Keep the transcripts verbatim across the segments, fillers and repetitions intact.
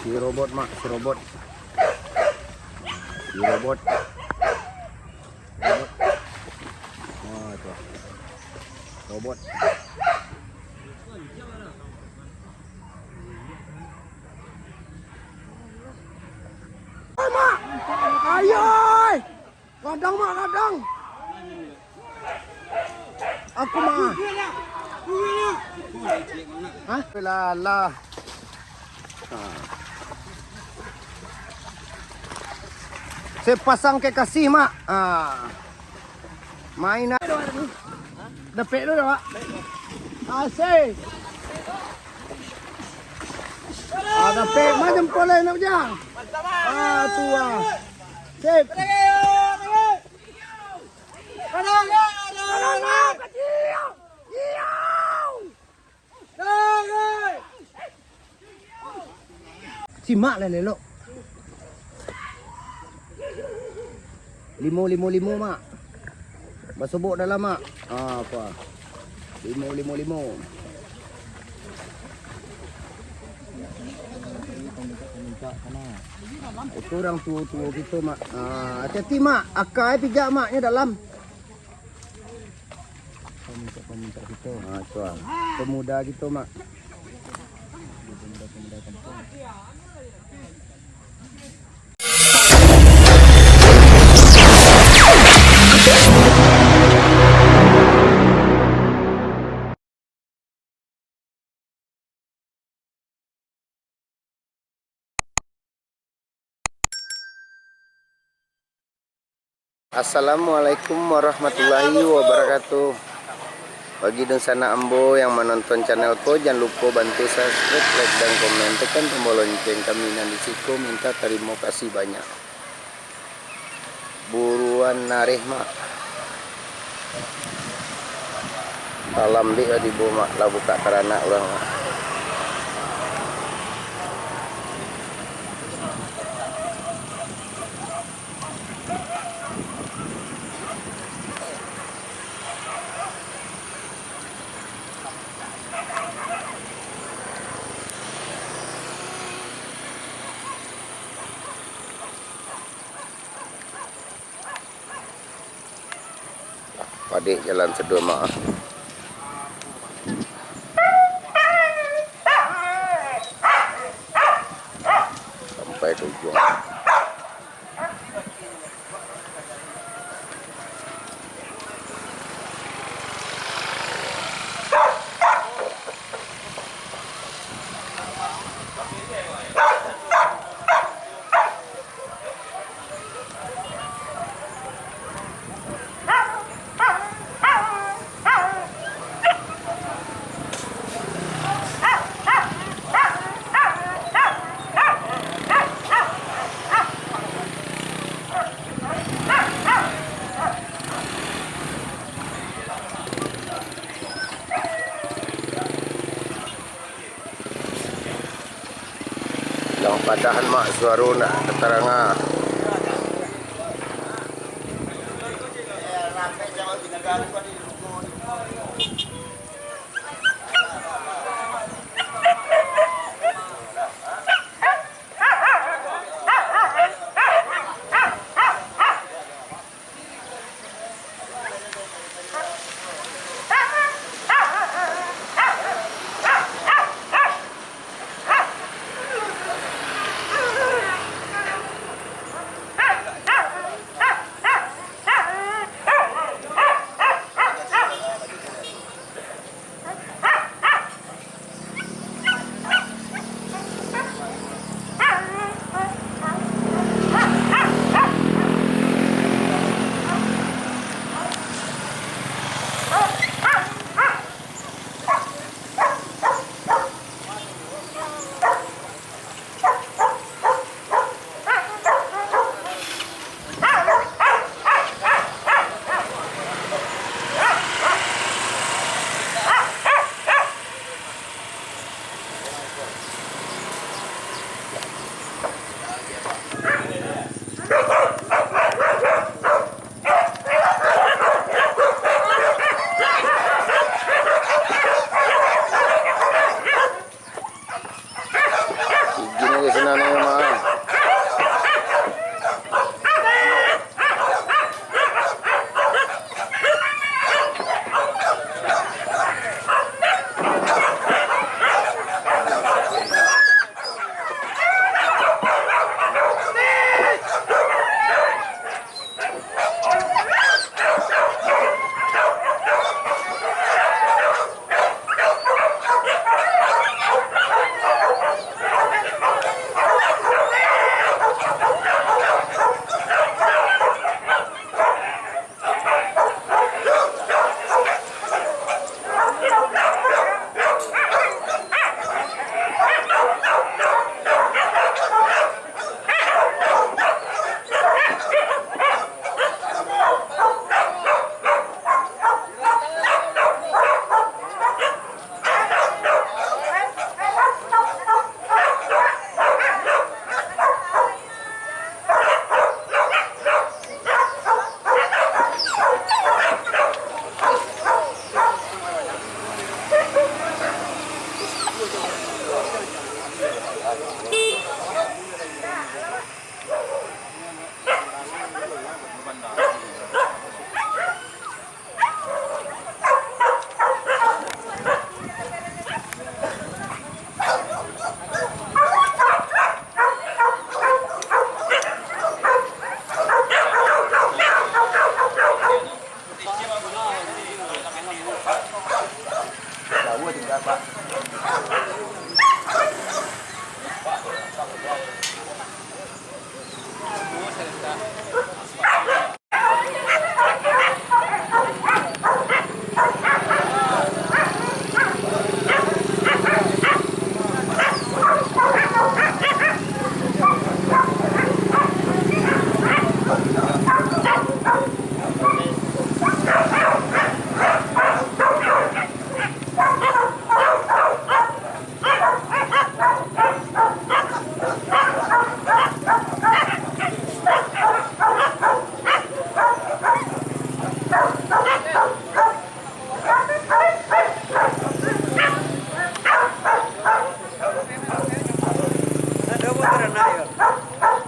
Si robot, Mak, si robot. Si robot. Robot. Oh, itu. Robot. Mak! Ayo! Kadang, Mak, kadang. Aku, Mak. Hah? Lah, lah. Ha. Saya pasang kekasih, Mak. Ha. Main, ah. Dapek tu dah, Mak. Asik. Ah, dapek. Mana jempol lain nak ujang? Ah, tu, ah. Sip. Simak lah lelok. Limo, limo, limo, Mak. Basobok dalam, Mak. Ah, apa? Limo, limo, limo. Itu orang tuo-tuo kito, Mak. Ah, hati-hati, Mak. Akai pijak, Mak, nyo dalam. Pemuda-pemuda kito. Ah, tu ah. Pemuda kito, Mak. Pemuda-pemuda kampung. Assalamualaikum warahmatullahi wabarakatuh. Bagi dunsanak ambo yang manonton channel ko, jan lupo bantu subscribe, like, dan komen. Tekan tombol lonceng kami nan di siko. Minta tarimo kasih banyak. Buruan nareh, Mak. Talambek lah tibo, Mak. Lah bukak taranak urang, Mak. Padek jalan sado, Mak. Sampai ka ujuang. Lah padahan, Mak, suaro ndak tarang ah.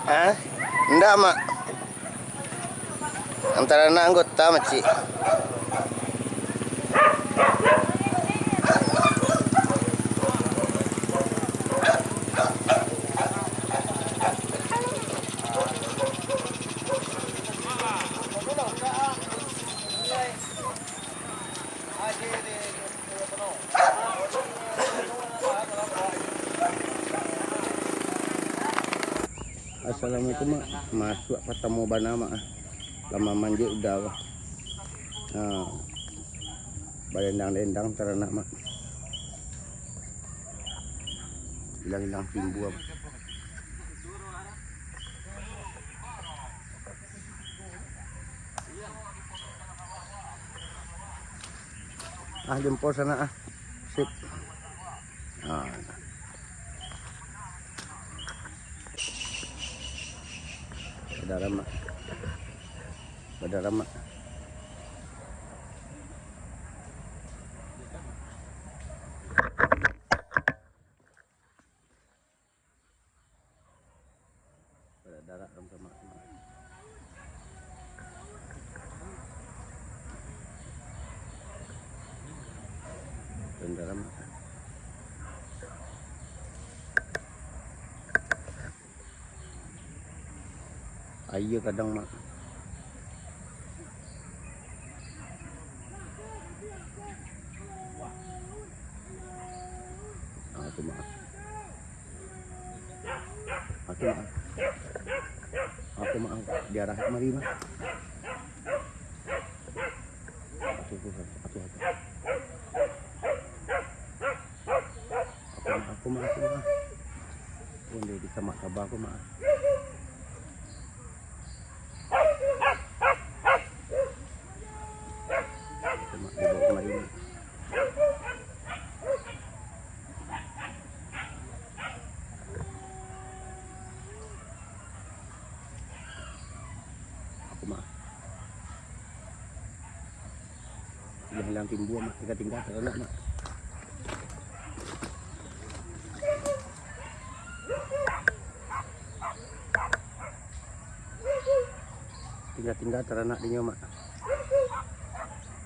Hah? Ndak, Mak. Antara anak anggota, Macik. Assalamualaikum, Mak. Masuak patamo bana, Mak. Lah mamanjek udah, Mak. Nah, badendang-dendang taranak, Mak. Ilang-ilang timbua, Mak. Ah, jempol sana, ah. Sip. Ah. Badaramak. Badaramak. Darak dalam kamar. Dalam. Aia kadang, Mak. Ah, tu, Mak. Aku, Mak. Aku, Mak. Diarah mari, Mak. Aku, aku, aku, aku. Aku, Mak, aku, Mak, aku, Mak. Onde di samak kaba aku, Mak. Aku, Mak, dibawa kemari, Mak. Aku, Mak. Ilang-ilang timbua, Mak. Tingga-tingga taranak, Mak. Tingga-tingga taranak dinyo, Mak.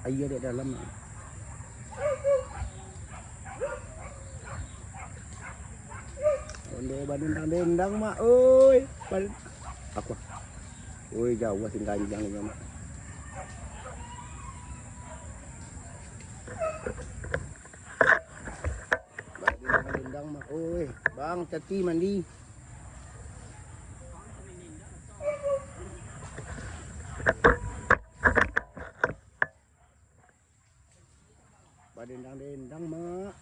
Aia dek dalam, Mak. Onde badendang-dendang, Mak. Oi. Bad-, aku. Oi, jauah tingga anjiang dinyo, Mak. Badendang-dendang, Mak. Oi, Bang, cati mandi. Badendang-dendang, Mak.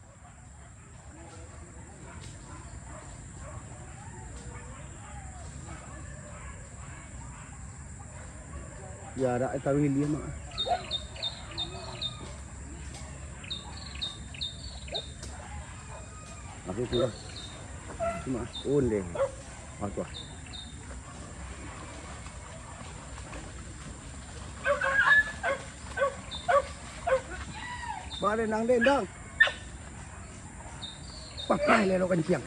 Jarak taruih ilia, Mak. Aku sudah. Cuma onde. Aku. Badendang-dendang. Pakai lelo kanciang.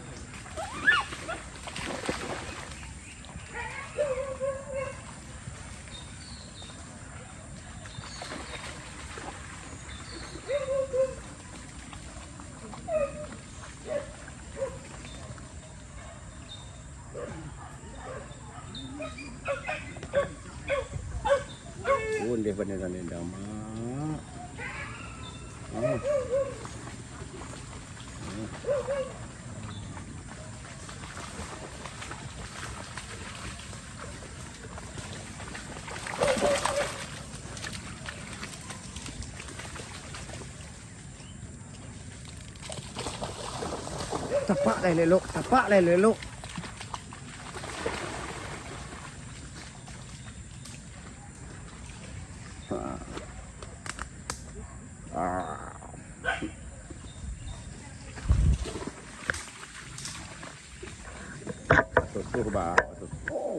Onde badendang-dendang, Mak. Ah. Tapak lai elok, tapak lai elok. Ah. Ah. Susu, bah. Susu.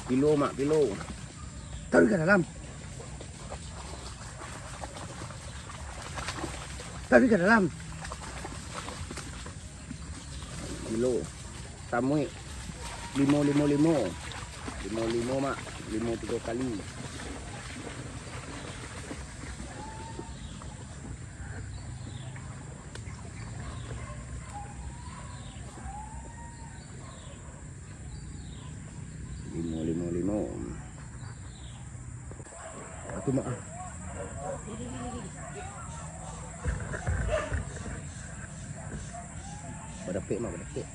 Pilo, Mak, pilo. Taruih ka dalam. Taruih ka dalam. Pilo. Samuik. Limo, limo, limo. Limo, limo, Mak. Limo tigo kali. Limo, limo, limo. Atu, Mak, ah. Badapek, Mak, badapek.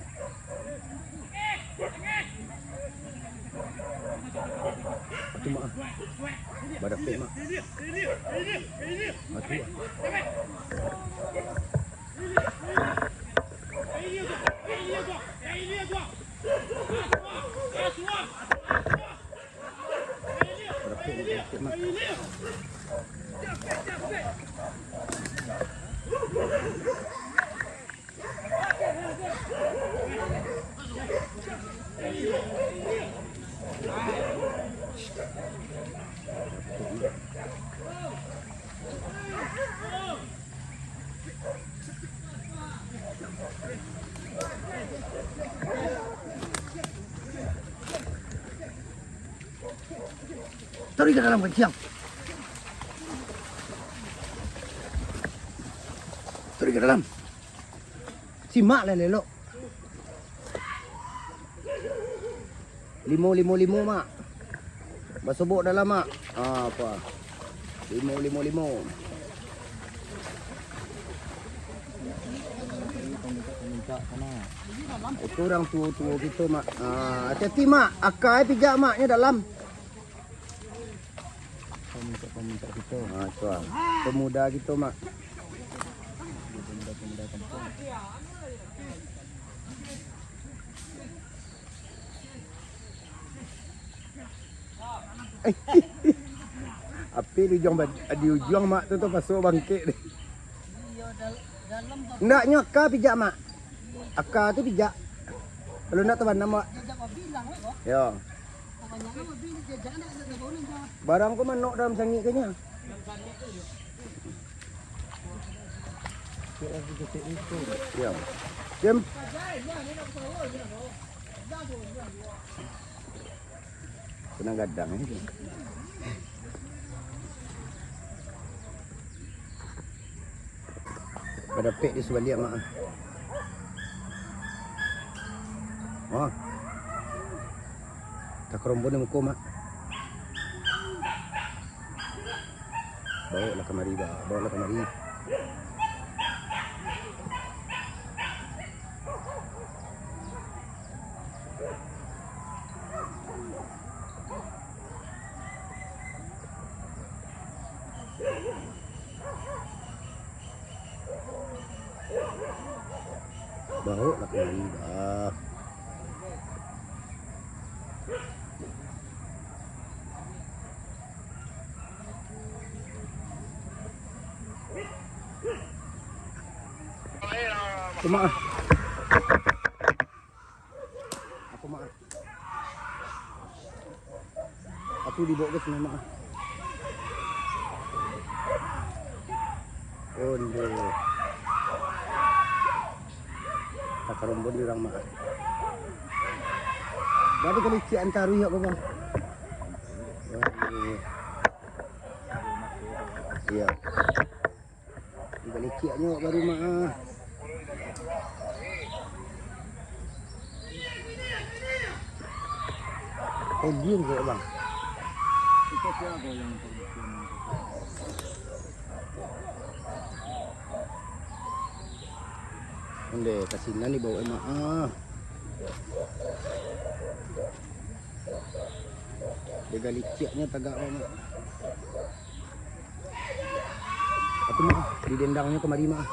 Atu, Mak, ah. Badapek, Mak. Atu, ah. Taruih ka dalam kancing. Taruih ka dalam. Simak lah elok. Limo, limo, limo, Mak. Basobok dalam, Mak. Ah, apa? Limo, limo, limo. Itu urang tuo-tuo kito, Mak. Ah, hati-hati, Mak. Akai pijak, Mak, nyo dalam. Pemuda-pemuda kito. Ah, itu ah. Pemuda kito, Mak. Pemuda-pemuda kampung. Api di ujuang, di ujuang, Mak, tu, tu paso bangkek deh. Ndaknyo aka pijak, Mak. Aka tu pijak. Kalau ndak tabanam, Mak. Yo. Barang ko manok dalam sangik ko nyo. Yo. Jam. Kena gadang ni. Badapek di subaliak, Mak. Oh. Takarombon di muko, Mak. Baoklah kamari, ba-, baoklah kamari. Baoklah kamari, bah. Cuma, ah. Aku, Mak, ah. Aku dibawa ke sini, Mak, ah. Ondo. Takarombon di urang, Mak, ah. Berarti kalau cik antar ruh ya, Bang? Ondo. Iya. Dibaleceknyo baru, Mak, ah. Oh, dia juga, Bang. Itu siapa yang produksi? Ondeh, ka sinan dibawa, Mak. Ah. Dia galiciaknyo tagak, Mak. Aku mah didendangnyo kamari, mah.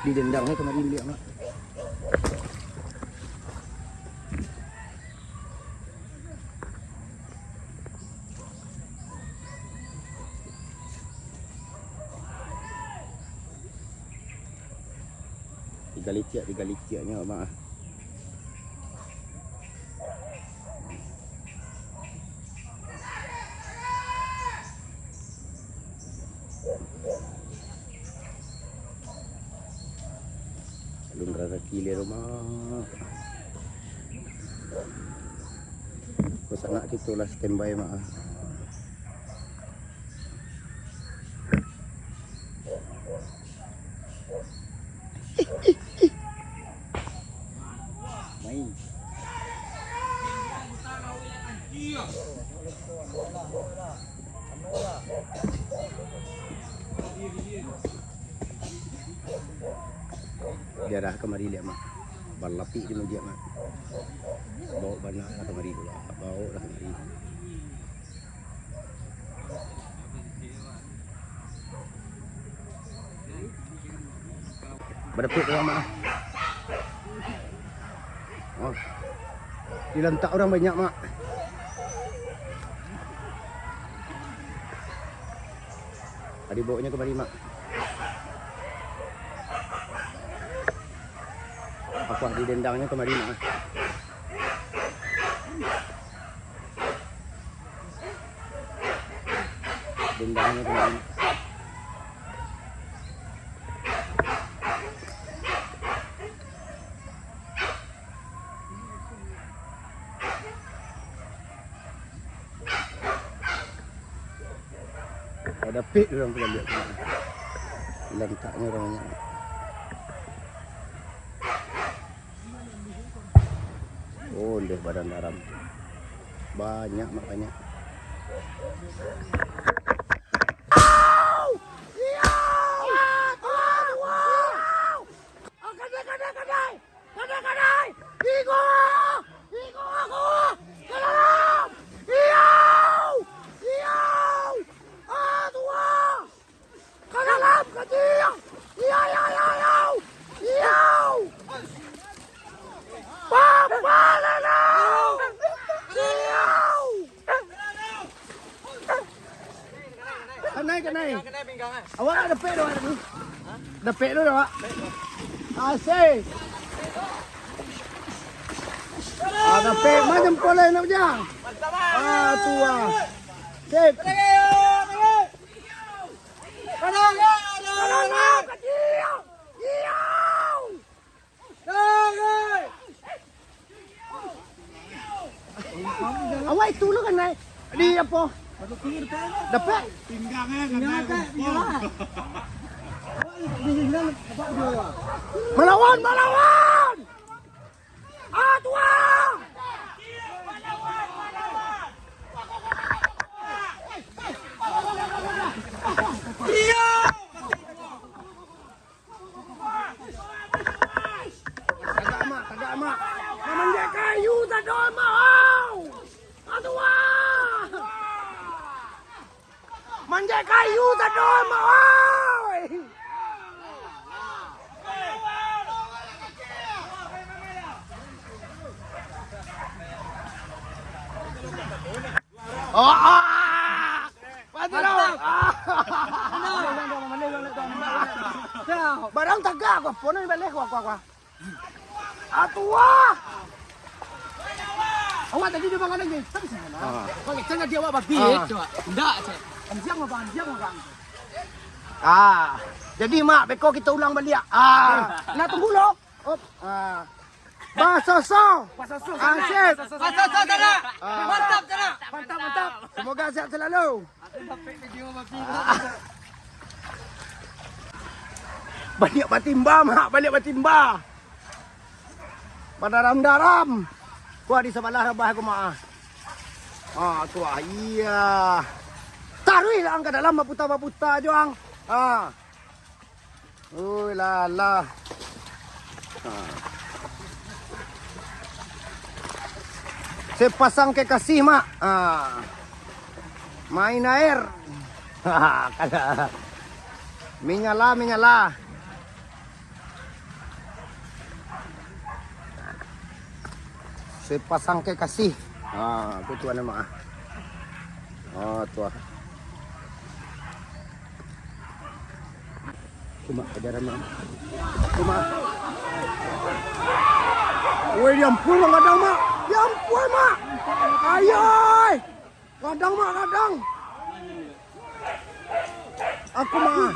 Didendangnyo kamari, liak, mah. Tiga liciak, tiga liciaknyo, Mak. Alun razaki lai rumah. Bos anak kito lah standby, Mak. Main. Diarah kamari liak, Mak. Balapik di mudiak, Mak. Bawa bana lah kamari, bawa lah kamari. Badapik urang, Mak. Oh. Dilantak urang banyak, Mak. Adi bawanyo kamari, Mak. Apo didendangnyo kamari, Mak? Dendangnyo kamari. Ada pik urang tu baliak. Lantaknyo urang banyak. Oh, ndeh badan daram. Banyak, Mak, banyak. Au! Au! Au! Au! Au! Kadai, kadai, kadai! Kadai, kadai! Igo! Igo aku! Ka dalam! Iyau! Iyau! Ah, tuah! Ka dalam, kacil! Iyau, iyau, iyau, iyau! Iyau! Papa, dalam! Iyau! Kanai, kanai. Awak nak dapek tu, awak ni. Dapek tu, awak. Asik. Ah, dapek. Mana jempol lain nak ujang? Ah, tu ah. Sip. Kanan, kanan, kacil. Iyau. Awak itu lo kanai. Di apo? Dapek. Pinggang eh, pinggang eh, pinggang eh. Malawan, malawan. Ah, tuang. Iya. Tagak, Mak, tagak, Mak. Manjek kayu tado, Mak, au! Aduh, ah! Manjek kayu tado, Mak, au! Oh, ah! Mantap. Mantap. Ah! Barang tagak ko, pono ni baleh ko, ko, ko. Atua! Awak tadi dia makan lagi. Tapi sini lah. Ah. Kau kecil tadi awak babi, ah. Cok. Ndak, cok. Anjiang apa, anjiang apa? Ah. Jadi, Mak, beko kita ulang balik. Ah. Nah, tunggu lo. Op. Ah. Basoso. Basoso, Ansip. Basoso, sanak. Ah. Mantap, sanak. Mantap, mantap. Semoga sehat selalu. Aku dapat video babi. Ah. Baliak batimba, Mak, baliak batimba. Badaram-daram. Kuah di sabalah rabah ko, Mak. Ah, kuah, iya. Taruihlah ang ka dalam, baputa-baputa jo ang. Ah. Oi, lah, lah. Ha. Sepasang kekasih, Mak. Ha. Main air. Ha, kada. Minyala, minyala. Sepasang kekasih. Ha, tu tuan, Mak. Ha, tu ah. Cuma ajaran, Mak. Cuma. Woi, diampun, Mak, gadang, Mak. Diampun, Mak. Ayai. Gadang, Mak, gadang. Aku, Mak.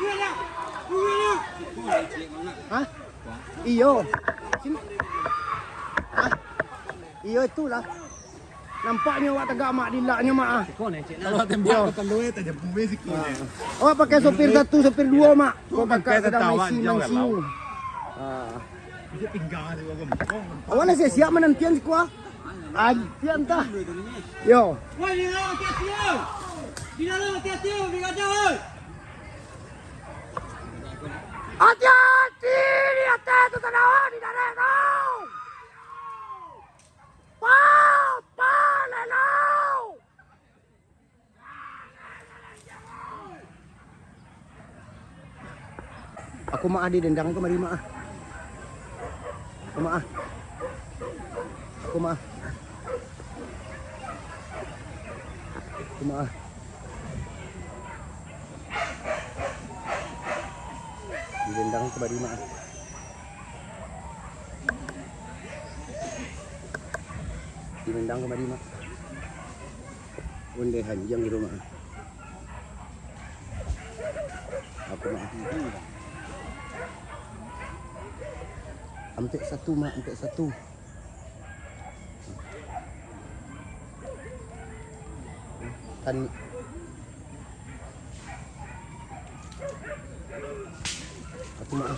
Hah? Iyo. Sini. Hah? Iyo, itulah. Nampaknyo awak tagak, Mak, dilaknyo, Mak, ah. Kalau tembak, yo. Awak pakai sopir satu, sopir duo, Mak. Kok kakak sadang maisi mansiu. Ah. Awak lah siap-siap manantian siko, ah. Antian tah. Yo. Woi, di dalam hati-hati, yo. Di dalam hati-hati, yo. Di gajah, woi. Hati-hati di ateh tu, tanawa di dareh tu. Pau, pau, lelau. Aku, Mak, ah, di dendang tu mari, Mak, ah. Aku, Mak, ah. Aku, Mak, ah. Aku, Mak, ah. Di dendang tu mari, Mak, ah. Di dendang tu mari, Mak. Ondeh hanjang di rumah. Aku, Mak. Ampek satu, Mak, ampek satu. Kan. Aku, Mak.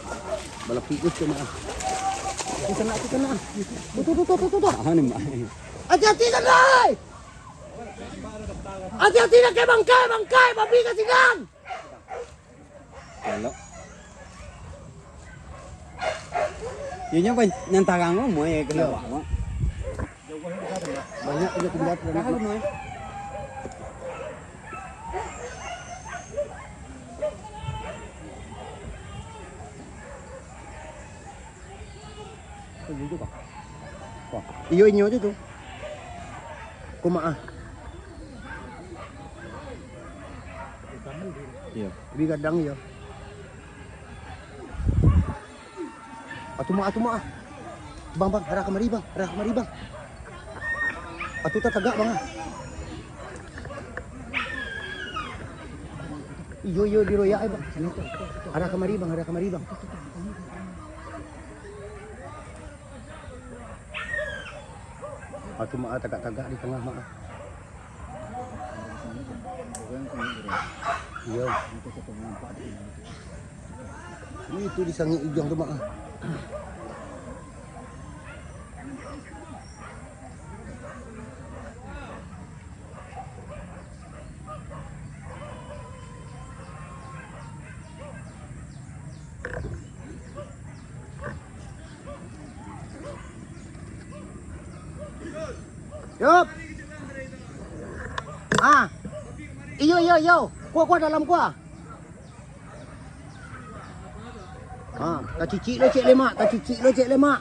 Balapik tu, Mak. Aku kena, aku kena. Tuh, tuh, tuh, tuh, tuh, tuh. Ah, ni, Mak. Hati-hati, Sandai! Hati-hati, nak kayak bangkai, bangkai, babi ka sinan. Elok. Yo, nyo ban-, nan tarang ko, Moy, kena. Yo. Bawah, Mak. Banyak punya tinggal tu, Mak. Tahan, Moy. Iyo, inyo je tu. Kumaah. Iyo. Di gadang iyo. Atu mak, atu mak. Bang, bang, arah kamari, bang. Arah kamari, bang. Atu tatagak, bang, ah. Iyo, iyo, diroyak, eh, bang. Arah kamari, bang, arah kamari, bang. Atu mak, ah, tagak-tagak di tangah, mak, ah. Iyo. Itu di sangik ujang tu, mak, ah. Yup. Ah. Iyo, iyo, iyo. Kuah, kuah dalam kuah. Ah, tacicik lo cek lemak, tacicik lo cek lemak.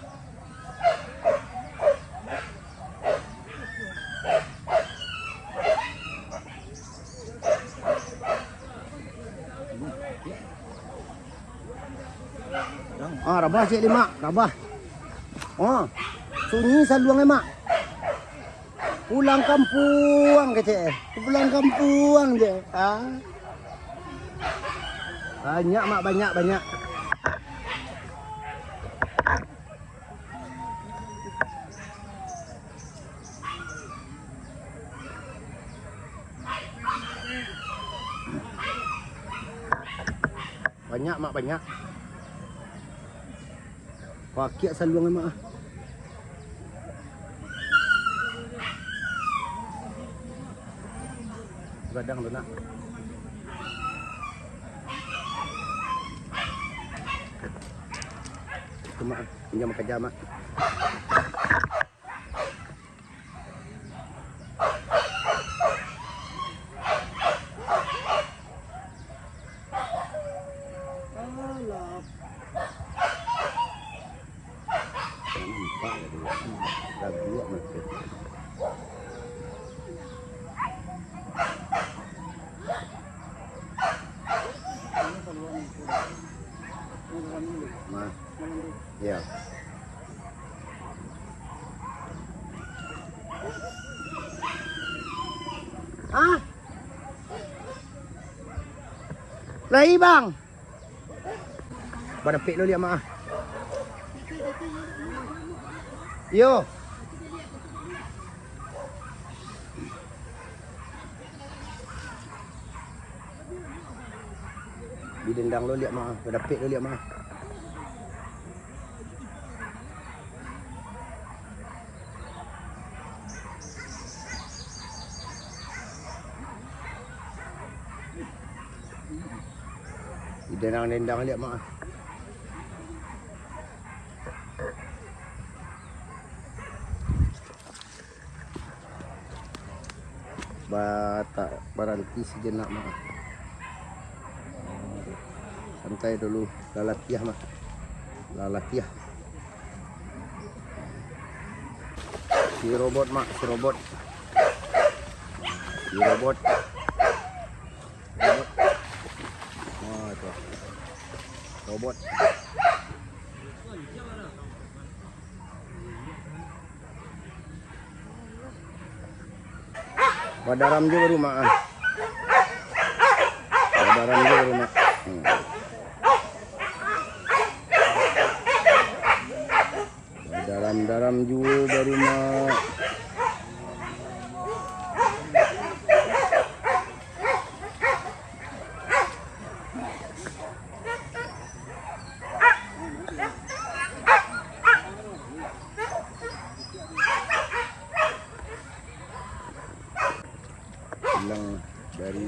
Ah, rabah cek lemak, rabah. Ah, sunyi saluang lemak. Pulang kampuang kecek eh. Pulang kampuang je. Ah. Banyak, mak, banyak, banyak. Banyak, mak, banyak. Pakiak saluang, Mak, ah. Gadang tu, nak. Tu, Mak, ah. Pinjam makaja, Mak. Nah, iya. Ah? Lai, Bang. Badapek lo liak, Mak, ah. Yo. Didendang lo liak, Mak, ah. Badapek lo liak, Mak, ah. Didendang-dendang liak, Mak. Ba-, tak baranti sajenak, Mak. Santai dulu, lah latiah, Mak. Lah latiah. Si robot, Mak, si robot. Si robot. Robot. Wah, itu. Robot. Badaram juo baru, Mak, ah. Badaram juo baru, Mak. Hmm. Badaram-daram juo baru, Mak. Bilang dari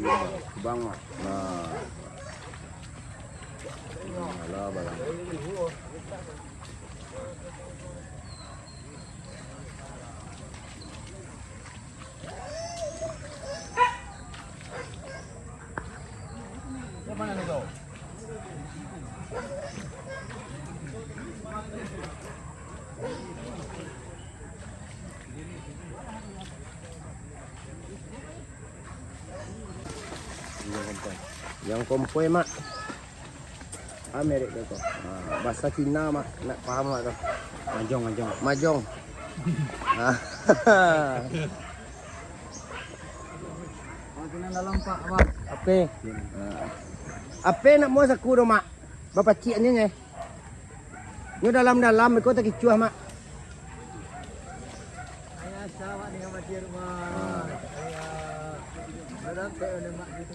Bang, Mak. Nah. Alah, balang. Yang kompoi, Mak. Ah, merek tu, tu. Ah, bahasa Cina, Mak. Nak paham, Mak, tu. Majong, majong. Majong. Ah. Kalau Cina dalam, Pak, apa? Ape? Ah. Ape nak mua saku tu, Mak? Bapacik anjing, eh. Nyo dalam-dalam, iko takicuah, Mak. Ayah, sawak dengan mati rumah. Ah. Ayah. Dalam tak ada mak gitu.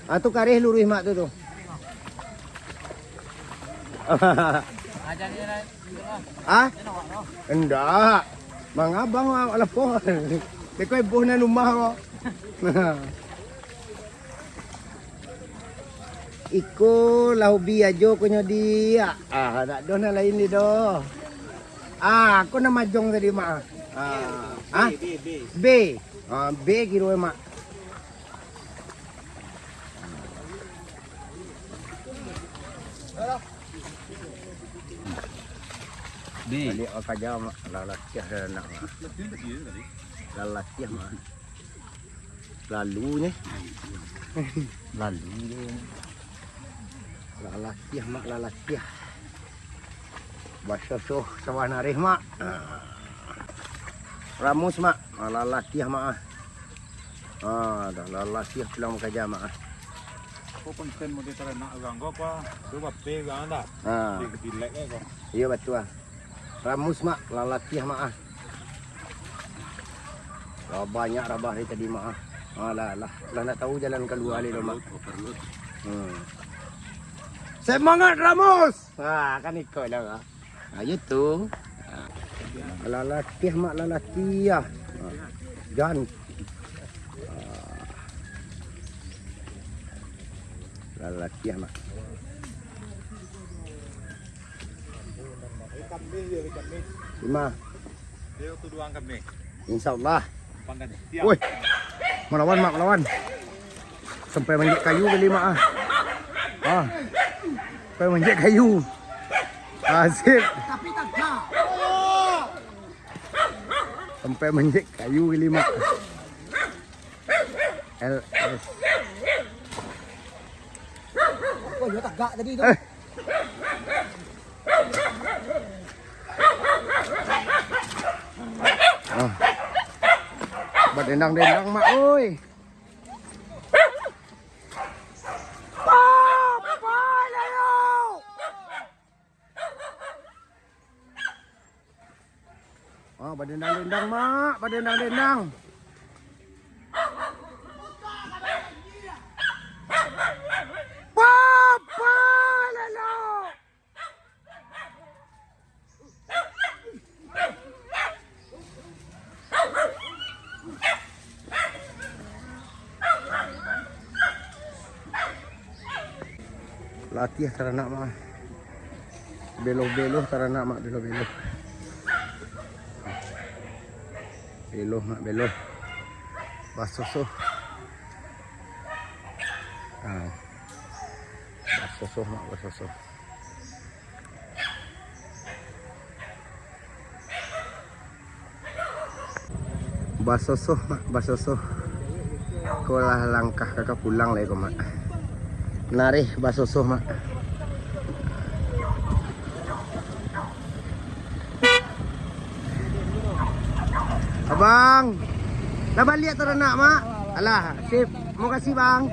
Ah, tu kareh luruih, Mak, tu, tu. Ah? Indak. Mangabang, Mak, lapo. Teko ibuh nan rumah ko. Iko lah hobi ajo ko nyo di, ah, dak doh nan lain di doh. Ah, ko nan majong tadi, Mak. Ah. B, ah? B, B, B. Ah, B kiro, Mak. B. Baliak bakaja, Mak. Lah latiah dah nak, Mak. Lah latiah, Mak. Lalu nyo. Lalu nyo. Lah latiah, Mak, lah latiah. Basosoh sawah nareh, Mak. Ah. Ramus, Mak. Ah, lah latiah, Mak, ah. Ah, dah lah latiah pulang bakaja, Mak, ah. Apo konten mode taranak urang ko, apa? Tu bape urang dah. Ah. Di, di like ko. Iyo, batua, ah. Ramus, Mak, lah latiah, Mak, ah. Lah banyak rabah dari tadi, Mak, ah. Ah, lah, lah, lah ndak tahu jalan kalua lai doh, Mak. Overload, overload. Hmm. Semangat, Ramos! Ha, kan iko lah, ha. Ha, yo tu. Ha. Lah latiah, Mak, lah latiah. Ha. Jan. Ha. Lah latiah, Mak. Lima. Dia tu duang kami. Insyaallah. Pangkat. Siap. Woi. Malawan, Mak, malawan. Sampai manjek kayu kali, Mak, ah. Ah. Sampai manjek kayu. Ah, sip. Sampai manjek kayu kali, Mak. L S. Oh, dia tagak tadi tu. Eh. Ah. Badendang-dendang, Mak, oi. Ah, badendang-dendang, Mak, badendang-dendang. Papa, lalo. Latiah taranak, Mak. Beloh-beloh taranak, Mak, beloh-beloh. Beloh, Mak, beloh. Basosoh. Ah. Basosoh, Mak, basosoh. Basosoh, Mak, basosoh. Ko lah langkah ka, ka pulang lai ko, Mak. Narih basosoh, Mak. Abang, lah baliak taranak, Mak? Alah, sip. Makasih, Bang.